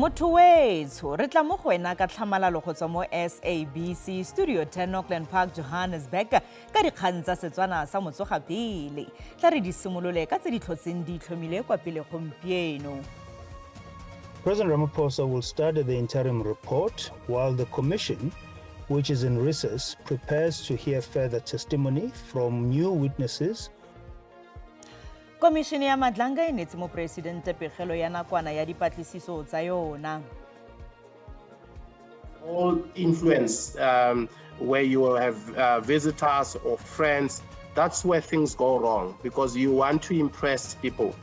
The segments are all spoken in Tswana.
Motho wetsho, re tla mo go wena ka tlhamalalo go tswa mo SABC Studio 10 Auckland Park, Johannesburg, ka dikgang tsa Setswana sa motsoga pele. Tla re di simolole ka tse di tlhotseng di itlhomile kwa pele gompieno. President Ramaphosa will study the interim report while the commission, which is in recess, prepares to hear further testimony from new witnesses. Komišene ya Madlanga e neetse moporesidente pegelo ya nakwana ya dipatlisiso tsa yona. All influence where you will have visitors or friends, that's where things go wrong because you want to impress people.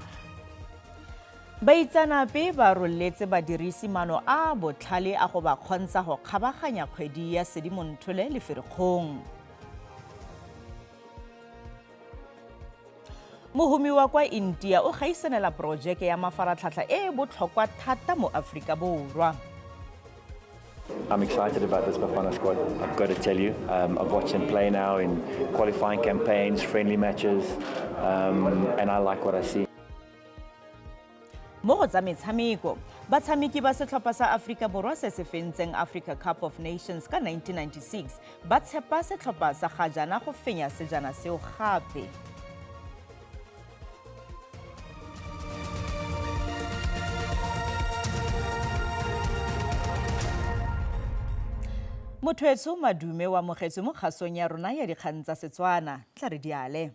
Baitseanape ba roletse badirisi maano a a botlhale a go ba kgontsha go kgabaganya kgwedi ya Sedimonthole le Ferikgong. Mohumi wa kwa India o gaisanela porojeke ya mafaratlhatlha e e botlhokwa thata mo Aforika Borwa. I'm excited about this Bafana squad, I've got to tell you. I've watched them play now in qualifying campaigns, friendly matches, and I like what I see. Mo go tsa metshameko, batshameki ba setlhopha sa Aforika Borwa se se fentseng Africa Cup of Nations ka 1996 ba tshepa setlhopha sa ga jaana go fenya sejana seo gape. Motho Madume o amogetswe mo kgasong ya rona ya dikgang tsa Setswana. Tla re diale.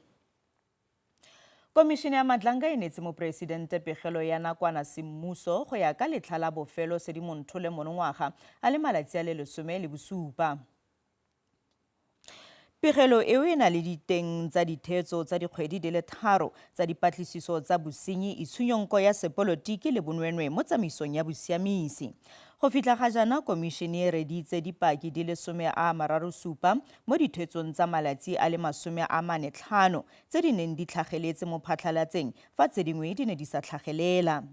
Komišene ya Madlanga e neetse moporesidente pegelo ya nakwana semmuso go ya ka letlha la bofelo Sedimonthole monongwaga a le malatsi a le 17. Pegelo eo e na le diteng tsa ditheetso tsa dikgwedi di le tharo tsa dipatlisiso tsa bosenyi, itshunyonko ya sepolotiki le bonweenwee mo tsamaisong ya bosiamisi. Go fitlha ga jaana komišene e reditse dipaki di le 37 mo ditheetsong tsa malatsi a le 45 tse di neng di tlhageletse mo phatlhalatseng fa tse dingwe di ne di sa tlhagelela.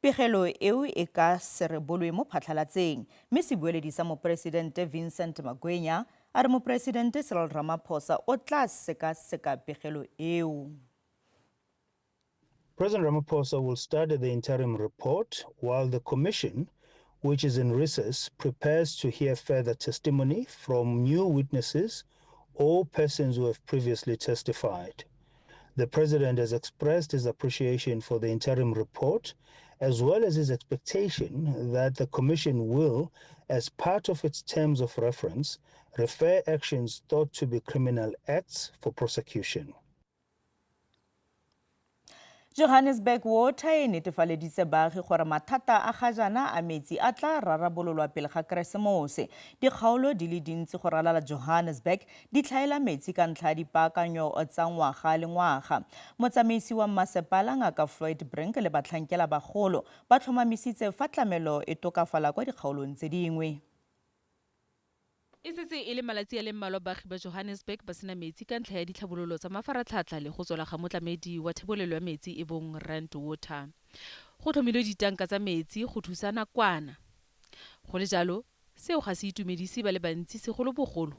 Pegelo eo e ka se rebolwe mo phatlhalatseng mme sebueledi sa moporesidente Vincent Magwenya a re moporesidente Cyril Ramaphosa o tla sekaseka pegelo eo. President Ramaphosa will study the interim report while the commission, which is in recess, prepares to hear further testimony from new witnesses or persons who have previously testified. The president has expressed his appreciation for the interim report, as well as his expectation that the commission will, as part of its terms of reference, refer actions thought to be criminal acts for prosecution. Johannesburg Water e netefaleditse baagi gore mathata a ga jaana a metsi a tla rarabololwa pele ga Keresemose. Dikgaolo di le dintsi go ralala Johannesburg di tlhaela metsi ka ntlha ya dipaakanyo tsa ngwaga le ngwaga. Motsamaisi wa mmasepala Ngaka Floyd Brink le batlhankela bagolo ba tlhomamisitse fa tlamelo e tokafala kwa dikgaolong tse dingwe. E setse e le malatsi a le mmalwa baagi ba Johannesburg ba sena metsi ka ntlha ya ditlhabololo tsa mafaratlhatlha le go tswala ga motlamedi wa thebolelo ya metsi e bong Rand Water. Go tlhomilwe ditanka tsa metsi go thusa nakwana. Go le jalo, seo ga se itumedise ba le bantsi segolobogolo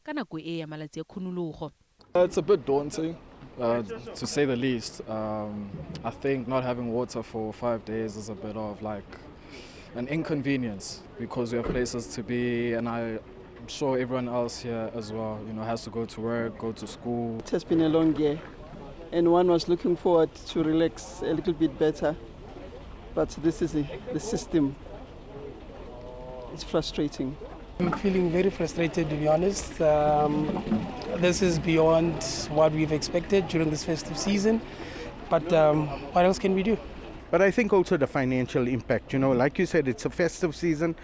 ka nako e ya malatsi a khunologo. It's a bit daunting, to say the least. I think not having water for 5 days is a bit of like an inconvenience because we have places to be, and I'm sure everyone else here as well, has to go to work, go to school. It has been a long year, and one was looking forward to relax a little bit better, but this is the system. It's frustrating. I'm feeling very frustrated, to be honest. This is beyond what we've expected during this festive season, but what else can we do? But I think also the financial impact, like you said, it's a festive season.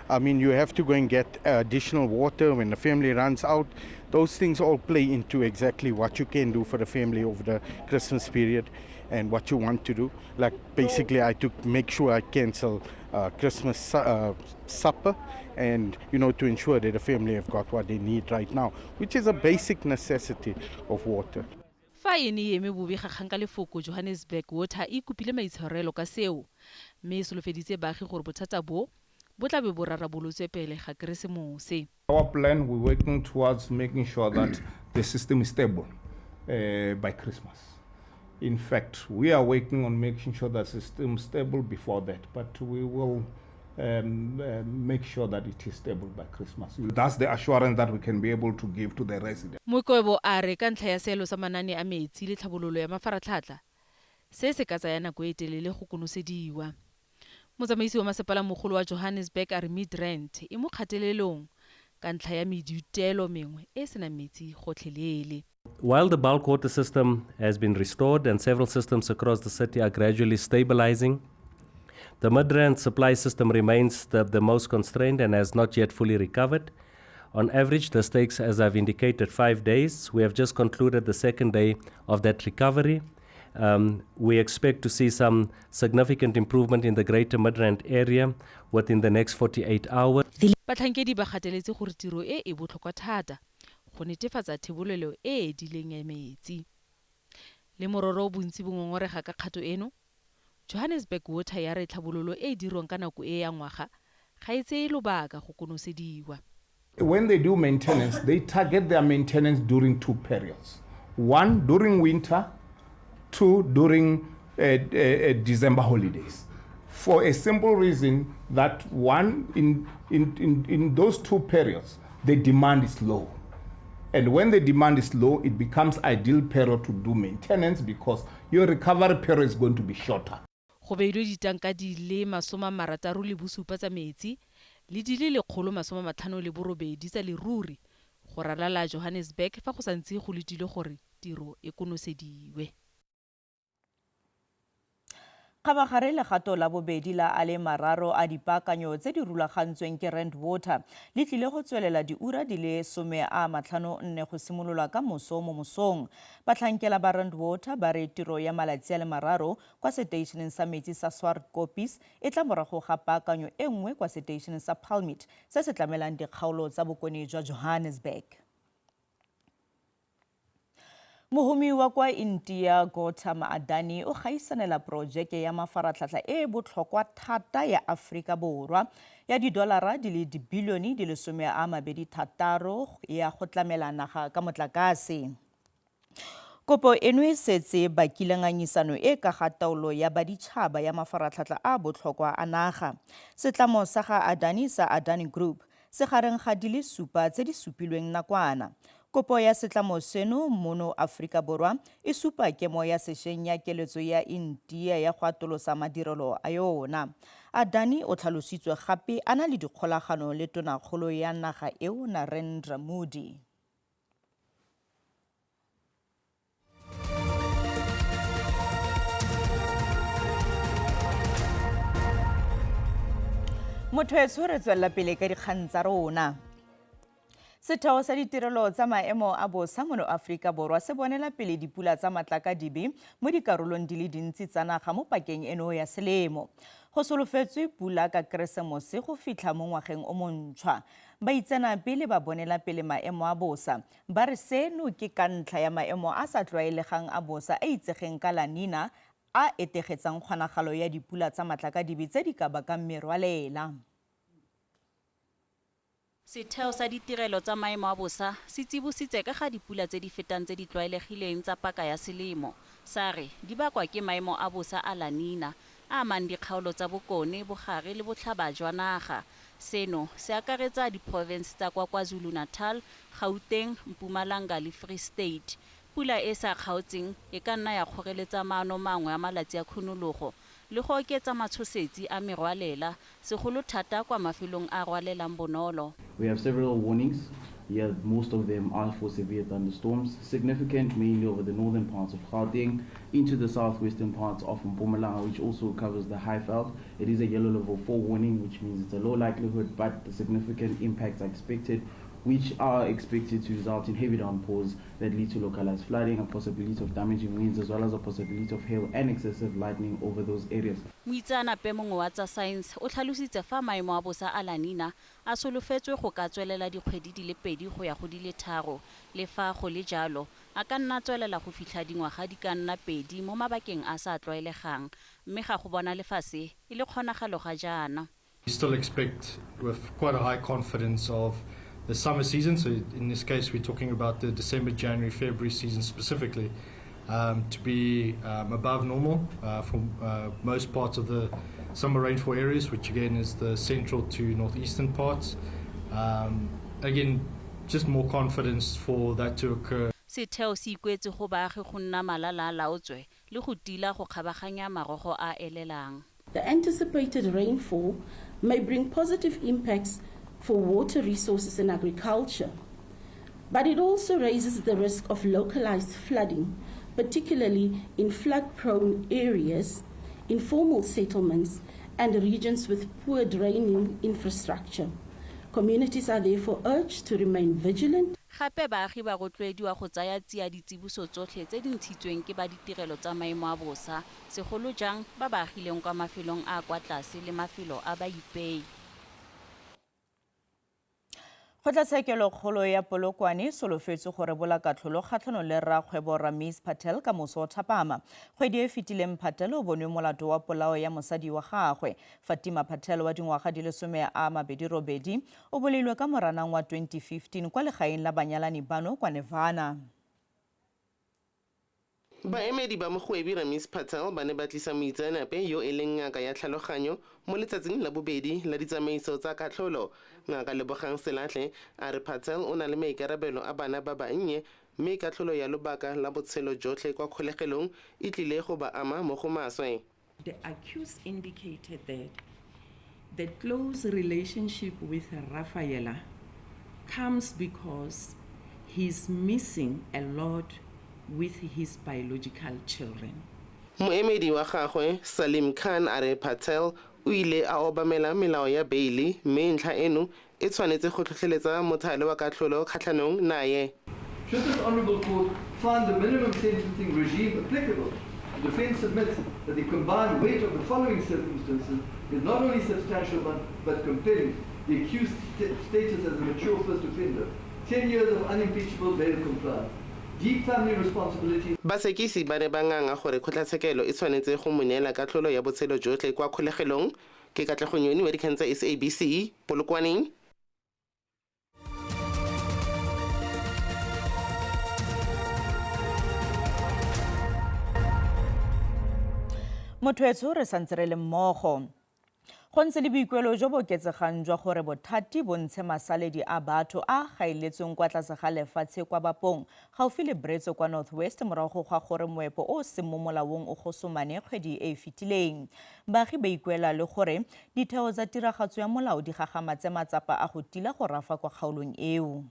I mean, you have to go and get additional water when the family runs out. Those things all play into exactly what you can do for the family over the Christmas period and what you want to do. Like basically I to make sure I cancel Christmas supper and, to ensure that the family have got what they need right now, which is a basic necessity of water. Fa e ne e eme bobegakgang ka lefoko, Johannesburg Water e ikopile maitshwarelo ka seo mme e solofeditse baagi gore bothata bo bo tla be bo rarabolotswe pele ga Keresemose. Our plan, we're working towards making sure that the system is stable by Christmas. In fact, we are working on making sure that the system is stable before that, but we will make sure that it is stable by Christmas. That's the assurance that we can be able to give to the residents. Mukwevho a re ka ntlha ya seelo sa manane a metsi le tlhabololo ya mafaratlhatlha, se se ka tsaya nako e telele go konosediwa. Motsamaisi wa masepala mogolo wa Johannesburg a re Midrand e mo kgatelelong ka ntlha ya medutelo mengwe e e senang metsi gotlhelele. While the bulk water system has been restored and several systems across the city are gradually stabilizing, the Midrand supply system remains the most constrained and has not yet fully recovered. On average, this takes, as I've indicated, 5 days. We have just concluded the second day of that recovery. We expect to see some significant improvement in the greater Midrand area within the next 48 hours. Batlhankedi ba gateletse gore tiro e e botlhokwa thata go netefatsa thebolelo e e edileng ya metsi. Le mororo bontsi bo ngongorega ka kgato eno, Johannesburg Water ya re tlhabololo e e dirwang ka nako e ya ngwaga ga e tseye lobaka go konosediwa. When they do maintenance, they target their maintenance during 2 periods. 1, during winter, 2, during December holidays. For a simple reason that 1, in those 2 periods, the demand is low. And when the demand is low, it becomes ideal period to do maintenance because your recovery period is going to be shorter. Go beilwe ditanka di le 67 tsa metsi le di le 158 tsa leruri go ralala Johannesburg fa go santse go letilwe gore tiro e konosediwe. Kgabagare legato la bobedi la a le mararo a dipaakanyo tse di rulagantsweng ke Rand Water le tlile go tswelela diura di le 54 go simolola ka moso mo mosong. Batlhankela ba Rand Water ba re tiro ya malatsi a le mararo kwa seteišeneng sa metsi sa Swartkoppies e tla morago ga paakanyo e nngwe kwa seteišeneng sa Palmiet se se tlamelang dikgaolo tsa bokone jwa Johannesburg. Mohumi wa kwa India Gautam Adani o gaisanela projeke ya mafaratlhatlha e e botlhokwa thata ya Aforika Borwa ya didolara di le dibilione di le 26 ya go tlamela naga ka motlakase. Kopo eno e setse bakile ngangisano e ka ga taolo ya baditšhaba ya mafaratlhatlha a botlhokwa a naga. Setlamo sa ga Adani sa Adani Group se gareng ga di le 7 tse di supilweng nakwana. Kopo ya setlamo seno mono Aforika Borwa e supa kemo ya sešweng ya keletso ya India ya go atolosa madirelo a yona. Adani o tlhalositswe gape a na le dikgolagano le tonakgolo ya naga eo Narendra Modi. Motho etsho re tswelela pele ka dikgang tsa rona. Setheo sa ditirelo tsa maemo a bosa mono Aforika Borwa se bonela pele dipula tsa matlakadibe mo dikarolong di le dintsi tsa naga mo pakeng eno ya selemo. Go solofetswe pula ka Keresemose go fitlha mo ngwageng o montšhwa. Baitseanape le ba bonela pele maemo a bosa ba re seno ke ka ntlha ya maemo a sa tlwaelegang a bosa a itsegeng ka La Nina a etegetsang kgonagalo ya dipula tsa matlakadibe tse di ka bakang merwalela. Setheo sa ditirelo tsa maemo a bosa se tsibositse ka ga dipula tse di fetang tse di tlwaelegileng tsa paka ya selemo. Sa re di bakwa ke maemo a bosa a La Nina a amang dikgaolo tsa bokone, bogare le botlhaba jwa naga. Seno se akaretsa diporofense tsa kwa KwaZulu-Natal, Gauteng, Mpumalanga le Free State. Pula e e sa kgaotseng e ka nna ya kgoreletsa maano mangwe a malatsi a khunologo le go oketsa matshosetsi a merwalela, segolo thata kwa mafelong a rwalelang bonolo. We have several warnings here, most of them are for severe thunderstorms, significant mainly over the northern parts of Gauteng into the southwestern parts of Mpumalanga, which also covers the Highveld. It is a yellow level 4 warning, which means it's a low likelihood, but the significant impacts are expected, which are expected to result in heavy downpours that lead to localized flooding, a possibility of damaging winds, as well as a possibility of hail and excessive lightning over those areas. Moitseanape mongwe wa tsa saense o tlhalositse fa maemo a bosa a La Nina a solofetswe go ka tswelela dikgwedi di le 2 go ya go di le 3. Le fa go le jalo, a ka nna tswelela go fitlha dingwaga di ka nna 2 mo mabakeng a sa tlwaelegang, mme ga go bona lefatshe e le kgonagalo ga jaana. We still expect with quite a high confidence of the summer season, so in this case we're talking about the December, January, February season specifically, to be above normal for most parts of the Summer rainfall areas, which again is the central to northeastern parts. Again, just more confidence for that to occur. Setheo se ikuetse go baagi go nna malala a laotswe le go tila go kgabaganya marogo a elelang. The anticipated rainfall may bring positive impacts for water resources and agriculture, but it also raises the risk of localized flooding, particularly in flood-prone areas, informal settlements, and regions with poor draining infrastructure. Communities are therefore urged to remain vigilant. Gape baagi ba rotloediwa go tsaya tsia ditsiboso tsotlhe tse di ntshitsweng ke ba ditirelo tsa maemo a bosa, segolo jang ba ba agileng kwa mafelong a kwa tlase le mafelo a baipei. Kgotlatshekelo-kgolo ya Polokwane e solofetse go rebola katlholo kgatlhanong le rrakgwebo Rameez Patel ka moso o thapama. Kgwedi e fetileng Patel o bonwe molato wa polao ya mosadi wa gagwe. Fatima Patel wa dingwaga di le 28 o bolailwe ka Moranang wa 2015 kwa legaeng la banyalani bano kwa Nirvana. Baemedi ba mogwebi Rameez Patel ba ne ba tlisa moitseanape yo e leng ngaka ya tlhaloganyo mo letsatsing la bobedi la ditsamaiso tsa katlholo. Ngaka Lebogang Selatle a re Patel o na le maikarabelo a bana ba bannye mme katlholo ya lobaka la botshelo jotlhe kwa kgolegelong e tlile go ba ama mo go maswe. The accused indicated that the close relationship with Rafaela comes because he's missing a lot with his biological children. Moemedi wa gagwe Salim Khan a re Patel o ile a obamela melao ya beile mme ntlha eno e tshwanetse go tlhotlheletsa mothale wa katlholo kgatlhanong naye. Should this honourable court find the minimum sentencing regime applicable, the defence submits that the combined weight of the following circumstances is not only substantial but compelling. The accused status as a mature first offender, 10 years of unimpeachable bail compliance, deep family responsibility. Basekisi ba ne ba nganga gore kgotlatshekelo e tshwanetse go mo neela katlholo ya botshelo jotlhe kwa kgolegelong. Ke Katlego Nyoni wa dikgang tsa SABC, Polokwaneng. Motho etsho re santse re le mmogo. Go ntse le boikuelo jo bo oketsegang jwa gore bothati bo ntshe masaledi a batho a gaeletsweng kwa tlase ga lefatshe kwa Bapong gaufi le Bretso kwa North West morago ga gore moepo o seng mo molaong o gosomane kgwedi e e fetileng. Baagi ba ikuela le gore ditheo tsa tiragatso ya molao di gagamatse matsapa a go tila go rafa kwa kgaolong eo.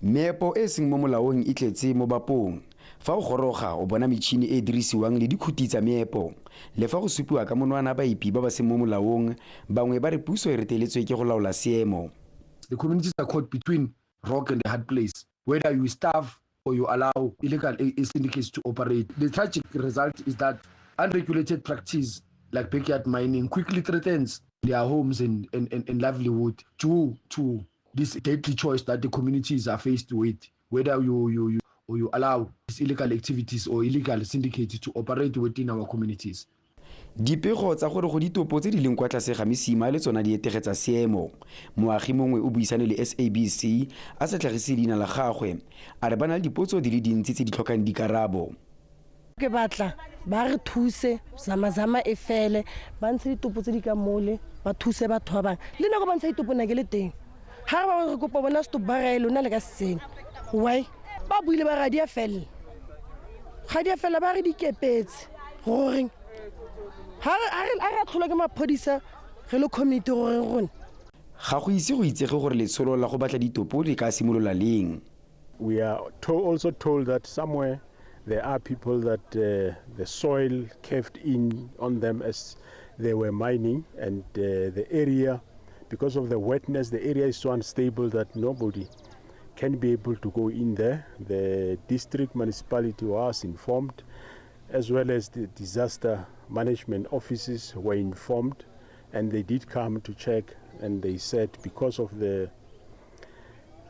Meepo e seng mo molaong e tletse mo Bapong. Fa o goroga o bona metšhini e dirisiwang le dikhuti tsa meepo. Le fa go supiwa ka monwana baepi ba ba seng mo molaong, bangwe ba re puso e reteletswe ke go laola seemo. The communities are caught between rock and a hard place, whether you starve or you allow illegal syndicates to operate. The tragic result is that unregulated practice like backyard mining quickly threatens their homes and livelihood due to this deadly choice that the communities are faced with, whether you allow these illegal activities or illegal syndicates to operate within our communities. Dipego tsa gore go ditopo tse di leng kwa tlase ga mesima le tsona di etegetsa seemo. Moagi mongwe o buisane le SABC a sa tlhagise leina la gagwe. A re ba na le dipotso di le dintsi tse di tlhokang dikarabo. Ke batla ba re thuse zama-zama e fele, ba ntshe ditopo tse di ka mole, ba thuse batho ba bangwe. Le nako ba ntsha ditopo nna ke le teng. Ha re ba re kopa bona setopo ba re lona le ka se tsene. Why? Ba buile ba re ga di a fella. Ga di a fella ba re di kepetse. Goreng? Ha re tlholwa ke maphodisa re le community goreng rona. Ga go ise go itsege gore letsholo la go batla ditopo le ka simolola leng. We are also told that somewhere there are people that the soil caved in on them as they were mining, and the area, because of the wetness, the area is so unstable that nobody can be able to go in there. The district municipality was informed, as well as the disaster management offices were informed, and they did come to check, and they said because of the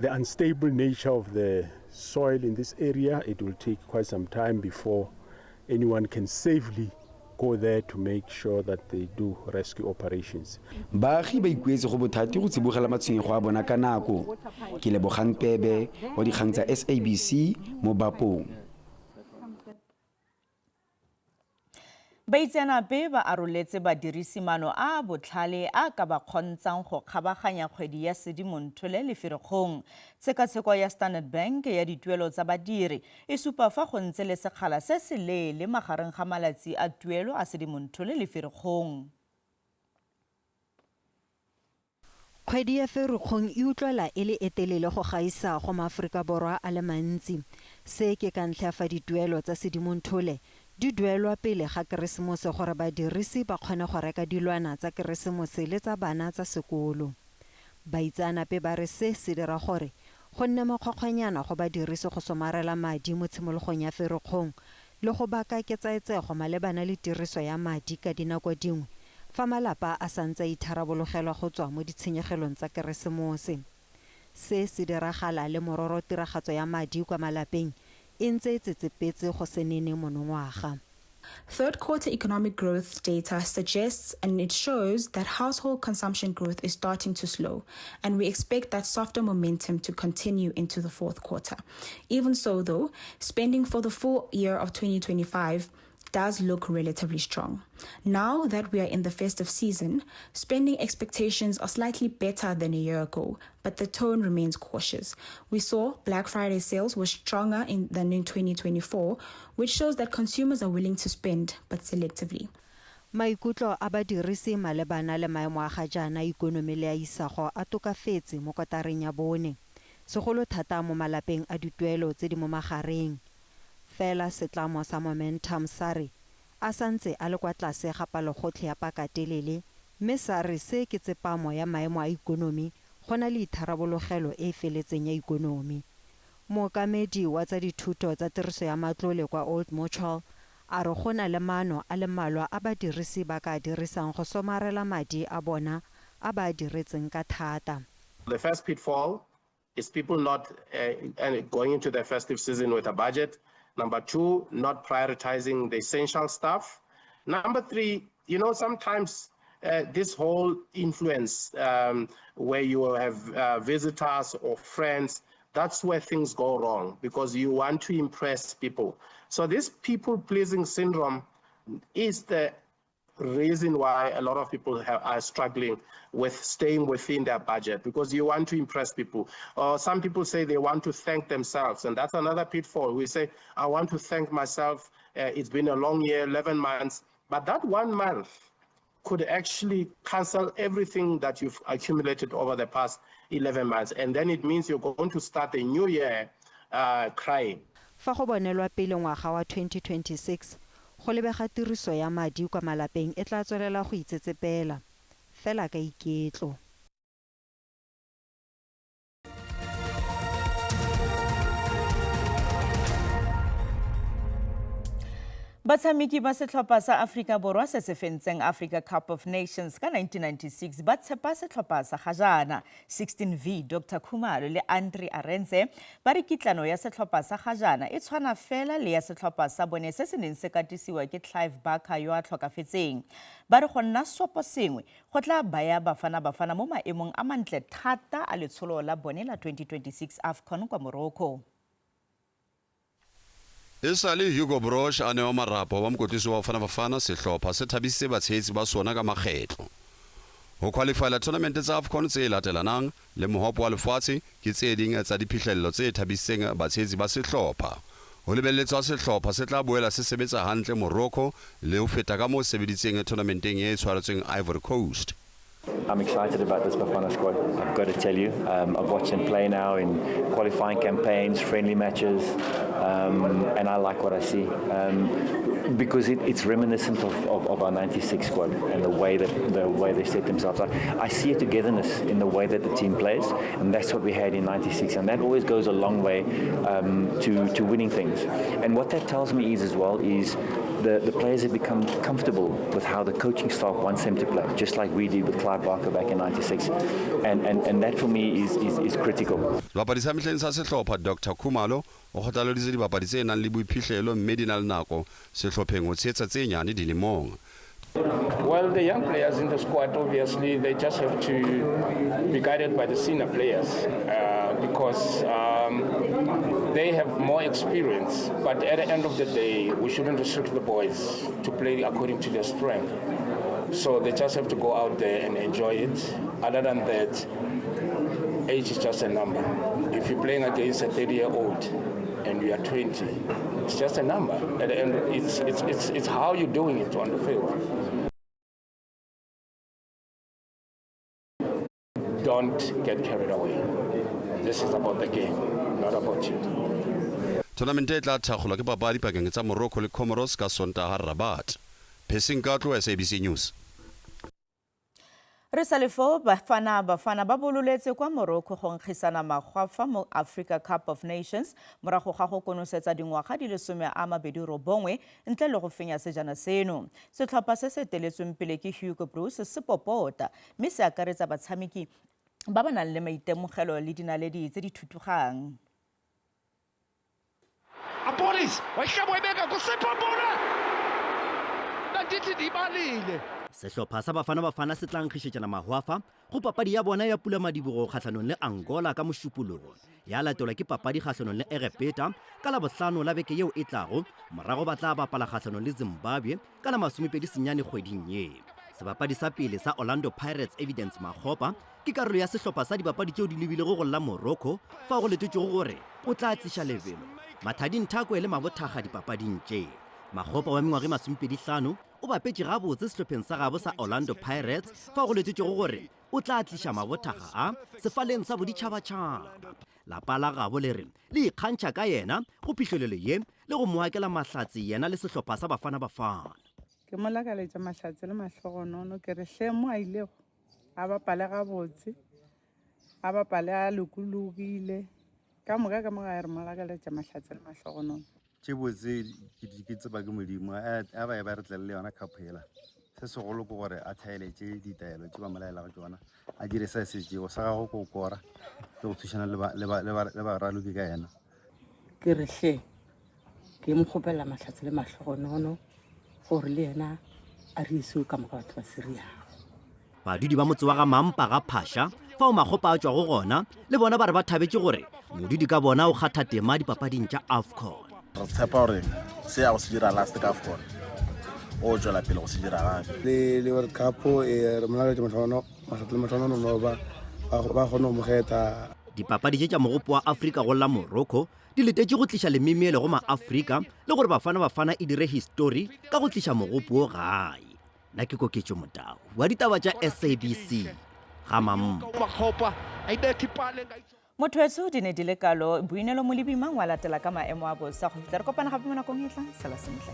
unstable nature of the soil in this area, it will take quite some time before anyone can safely go there to make sure that they do rescue operations. Baagi ba ikuetse go bothati go tsibogela matshwenyego a bona ka nako. Ke Lebogang Pebe wa dikgang tsa SABC mo Bapong. Baitseanape ba aroletse badirisi maano a a botlhale a ka ba kgontshang go kgabaganya kgwedi ya Sedimonthole le Ferikgong. Tshekatsheko ya Standard Bank ya dituelo tsa badiri e supa fa go ntse le sekgala se se leele magareng ga malatsi a tuelo a Sedimonthole le Ferikgong. Kgwedi ya Ferikgong e utlwala e le e telele go gaisa go maAforika Borwa a le mantsi. Se ke ka ntlha ya fa dituelo tsa Sedimonthole di duelwa pele ga Keresemose gore badirisi ba kgone go reka dilwana tsa Keresemose le tsa bana tsa sekolo. Baitseanape ba re se se dira gore go nne makgwakgwanyana go badirisi go somarela madi mo tshimologong ya Ferikgong le go baka ketsaetsego malebana le tiriso ya madi ka dinako dingwe fa malapa a santse a itharabologelwa go tswa mo ditshenyegelong tsa Keresemose. Se se diragala le mororo tiragatso ya madi kwa malapeng e ntse e tsetsepetse go se nene monongwaga. Third quarter economic growth data suggests and it shows that household consumption growth is starting to slow, and we expect that softer momentum to continue into the fourth quarter. Even so, though, spending for the full year of 2025 does look relatively strong. Now that we are in the festive season, spending expectations are slightly better than a year ago, but the tone remains cautious. We saw Black Friday sales were stronger than in 2024, which shows that consumers are willing to spend, but selectively. Maikutlo a badirisi malebana le maemo a ga jaana ikonomi le a isago a tokafetse mo kotareng ya bone, segolo thata mo malapeng a dituelo tse di mo magareng. Fela setlamo sa Momentum sa re a santse a le kwa tlase ga palogotlhe ya pakatelele, mme sa re se ke tsepamo ya maemo a ikonomi go na le itharabologelo e e feletseng ya ikonomi. Mookamedi wa tsa dithuto tsa tiriso ya matlole kwa Old Mutual a re go na le maano a le mmalwa a badirisi ba ka a dirisang go somarela madi a bona a ba a diretseng ka thata. The first pitfall is people not going into the festive season with a budget. Number two, not prioritizing the essential stuff. Number three, sometimes this whole influence where you have visitors or friends, that's where things go wrong because you want to impress people. So this people-pleasing syndrome is the reason why a lot of people are struggling with staying within their budget, because you want to impress people. Or some people say they want to thank themselves, and that's another pitfall. We say, I want to thank myself. It's been a long year, 11 months, but that 1 month could actually cancel everything that you've accumulated over the past 11 months. And then it means you're going to start a new year crying. Fa go bonelwa pele ngwaga wa 2026, go lebega tiriso ya madi kwa malapeng e tla tswelela go itsetsepela, fela ka iketlo. Batshameki ba setlhopha sa Afrika Borwa se se fentseng Africa Cup of Nations ka 1996 ba tshepa setlhopha sa ga jaana. 16V Dr Khumalo le Andre Arendse ba re kitlano ya setlhopha sa ga jaana e tshwana fela le ya setlhopha sa bone se se neng se katisiwa ke Clive Barker yo a tlhokafetseng. Ba re go nna sopo sengwe go tla baya Bafana Bafana mo maemong a mantle thata a letsholo la bone la 2026 AFCON kwa Morocco. E sale Hugo Broos a newa marapo wa mokotlisi wa Bafana Bafana, sehlopha se thabisitse batshehetsi ba sona ka makgetlo. Ho qualifyela tournament tsa AFCON tse latelanang le mohopo wa lefatshe ke tse ding tsa diphihlello tse thabisitseng batshehetsi ba sehlopha. Ho lebelletswe ha sehlopha se tla boela se sebetsa hantle Morocco le ho feta ka moo sebeditseng tournamenteng e tshwaretsweng Ivory Coast. I'm excited about this Bafana squad, I've got to tell you. I've watched them play now in qualifying campaigns, friendly matches, and I like what I see. Because it's reminiscent of our 96 squad and the way they set themselves up. I see a togetherness in the way that the team plays, and that's what we had in 96, and that always goes a long way to winning things. And what that tells me is as well is the players have become comfortable with how the coaching staff wants them to play, just like we did with Clive Barker back in 96. And that for me is critical. Sebapadi sa mehleng sa sehlopha Dr Khumalo o kgothaleditse dibapadi tse nang le boiphihlelo mme di na le nako sehlopheng ho tshehetsa tse nyane dilemong. Well, the young players in the squad, obviously, they just have to be guided by the senior players because They have more experience, but at the end of the day, we shouldn't restrict the boys to play according to their strength. So they just have to go out there and enjoy it. Other than that, age is just a number. If you're playing against a 30-year-old and you are 20, it's just a number. At the end, it's how you're doing it on the field. Don't get carried away. This is about the game, not about you. Tournamente e tla thakgolwa ke papadi pakeng tsa Morocco le Comoros ka Sontaha Rabat. Pheseng Katlo, SABC News. Re sa le foo, Bafana Bafana ba bololetse kwa Morocco go nkgisana magwafa mo Africa Cup of Nations morago ga go konosetsa dingwaga di le 29 ntle le go fenya sejana seno. Setlhopha se se eteletsweng pele ke Hugo Broos se popota mme se akaretsa batshameki ba ba nang le maitemogelo le dinaledi tse di thutugang. Appollis wayihlaba wayibeka kuSipho Mbule nandithi ndiyibalile. Sehlopha sa Bafana Bafana se tla nkgišetšana mahwafa go papadi ya bona ya pulamadibogo kgahlanong le Angola ka Mošupologo, ya latelwa ke papadi kgahlanong le Egepeta ka Labohlano la beke yeo e tlago, morago ba tla bapala kgahlanong le Zimbabwe ka la 29 kgweding ye. Sebapadi sa pele sa Orlando Pirates Evidence Makgopa ke karolo ya sehlopha sa dibapadi tšeo di lebilego go la Morocco fao go letetšwego gore o tla tliša lebelo, mathadi nthakwe le mabothaga dipapading tše. Makgopa wa mengwaga e 25 o bapetše gabotse sehlopheng sa gabo sa Orlando Pirates fao go letetšwego gore o tla tliša mabothaga a sefaleng sa boditšhabatšhaba. Lapa la gabo le re le ikgantšha ka yena go phihlelelo ye le go mo akela mahlatse yena le sehlopha sa Bafana Bafana. Ke mo lakaletša mahlatse le mahlogonono, ke re hle mo a ilego a bapale gabotse, a bapale a lokologile, ka moka ka mo gae re mo lakaletša mahlatse le mahlogonono. Tše botse ke tseba ke Modimo, a ba e ba re tlele le yona cup ela. Se segolo ke gore a thaeletše ditaelo tše ba mo laelago tšona, a dire se se tšego sa gagwe ke go kora le go thušana le baraloki ka yena. Ke re hle ke mo kgopela mahlatse le mahlogonono gore le yena a re ise ka moka batho ba Syria. Badudi ba motse wa ga Mampa ga Phasha fao Makgopa a tšwago gona le bona ba re ba thabetše gore modudi ka bona o kgatha tema dipapading tša AFCON. Re tshepa gore se ya go se dira last ka AFCON o tšwela pele go se dira gape. Le World Cup re mo lakaletša mahlatse le mahlogonono no ba kgone go mo kgetha. Dipapadi tše tša mogopo wa Afrika go la Morocco di letetše go tliša lemimielo go maAfrika le gore Bafana Bafana e dire histori ka go tliša mogopo wo gae. Nna ke Koketšo Motau wa ditaba tša SABC ga Mampa. Motho wetso di ne di le kalo, Boinelo Molebi mang wa latela ka maemo a bosa go fitlha re kopana gape mo nakong e tlang. Sala sentle.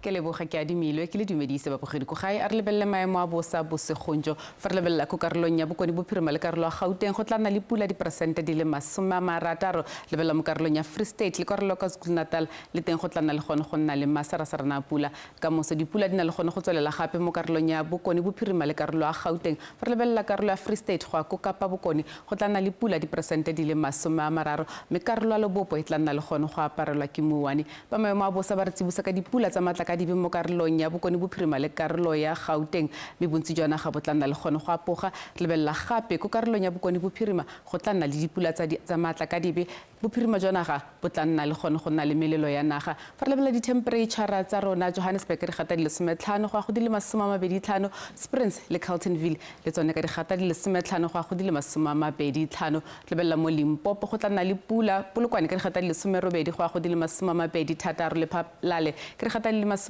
Ke leboga ke adimilwe ke le dumedise babogedi ko gae. A re lebelele maemo a bosa bosegong jo. Fa re lebelela ko karolong ya Bokone Bophirima le karolo ya Gauteng go tla nna le pula diperesente di le 60. Lebelela mo karolong ya Free State le karolo ya KwaZulu-Natal le teng go tla nna le gone go nna le masarasarana a pula. Ka moso dipula di na le gone go tswelela gape mo karolong ya Bokone Bophirima le karolo ya Gauteng. Fa re lebelela karolo ya Free State go ya ko Kapa Bokone go tla nna le pula diperesente di le 30, mme karolo ya Lebopo e tla nna le gone go aparelwa ke mouwane. Ba maemo a bosa ba re tsibosa ka dipula tsa matlakadibe mo karolong ya Bokone Bophirima le karolo ya Gauteng, mme bontsi jwa naga bo tla nna le gone go apoga. Re lebelela gape ko karolong ya Bokone Bophirima go tla nna le dipula tsa matlakadibe, bophirima jwa naga bo tla nna le gone go nna le melelo ya naga. Fa re lebelela dithempereitšhara tsa rona, Johannesburg re gata di le 15 go ya go di le 25, Springs le Carltonville le tsone ka digata di le 15 go ya go di le 25. Re lebelela mo Limpopo go tla nna le pula, Polokwane ka digata di le 18 go ya go di le 26, Lephalale ka digata di le 21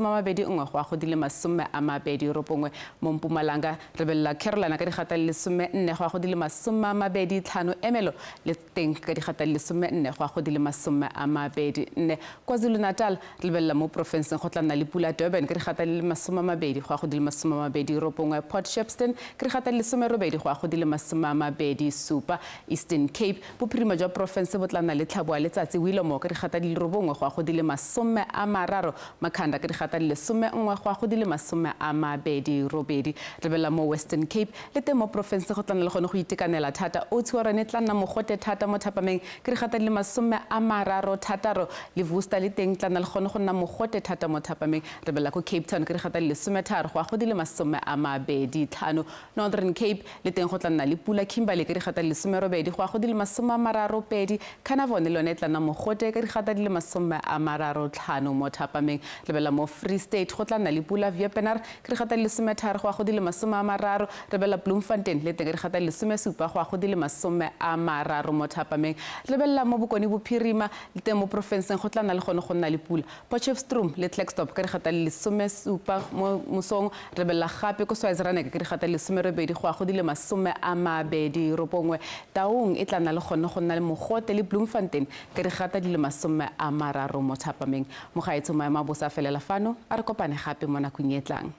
go ya go di le 29. Mo Mpumalanga re lebelela Carolina ka digata di le 14 go ya go di le 25, Emelo le teng ka digata di le 14 go ya go di le 24. KwaZulu-Natal re lebelela mo porofenseng go tla nna le pula, Durban ka digata di le 20 go ya go di le 29, Port Shepstone ka digata di le 18 go ya go di le 27. Eastern Cape bophirima jwa porofense bo tla nna le tlhabo ya letsatsi, Willowmore ka digata di le 9 go ya go di le 30, Makhanda ka digata di le 11 go ya go di le 28. Lebelela mo Western Cape le teng mo porofense go tla nna le gone go itekanela thata, Oudtshoorn e tla nna mogote thata mo thapameng ka digata di le 36 le Worcester le teng tla nna le gone go nna mogote thata mo thapameng. Re belela ko Cape Town ka digata di le 13 go ya go di le 25. Northern Cape le teng go tla nna le pula. Kimberley ka digata di le 18 go ya go di le 32. Carnarvon le yone e tla nna mogote ka digata di le 35 mo thapameng. Lebelela mo Free State go tla nna le pula. Wepener ka digata di le 13 go ya go di le 30. Lebelela Bloemfontein le teng ka digata di le 17 go ya go di le 30 mo thapameng. Lebelela mo Bokone Bophirima le teng mo porofenseng go tla nna le gone go nna le pula. Potchefstroom le Klerksdorp ka digata di le 17 mo mosong. Lebelela gape ko Swaziland ka digata di le 18 go ya go di le 29. Taung e tla nna le gone go nna le mogote le Bloemfontein ka digata di le 30 mo thapameng. Mogaetsho, maemo a bosa a felela fano, a re kopane gape mo nakong e tlang.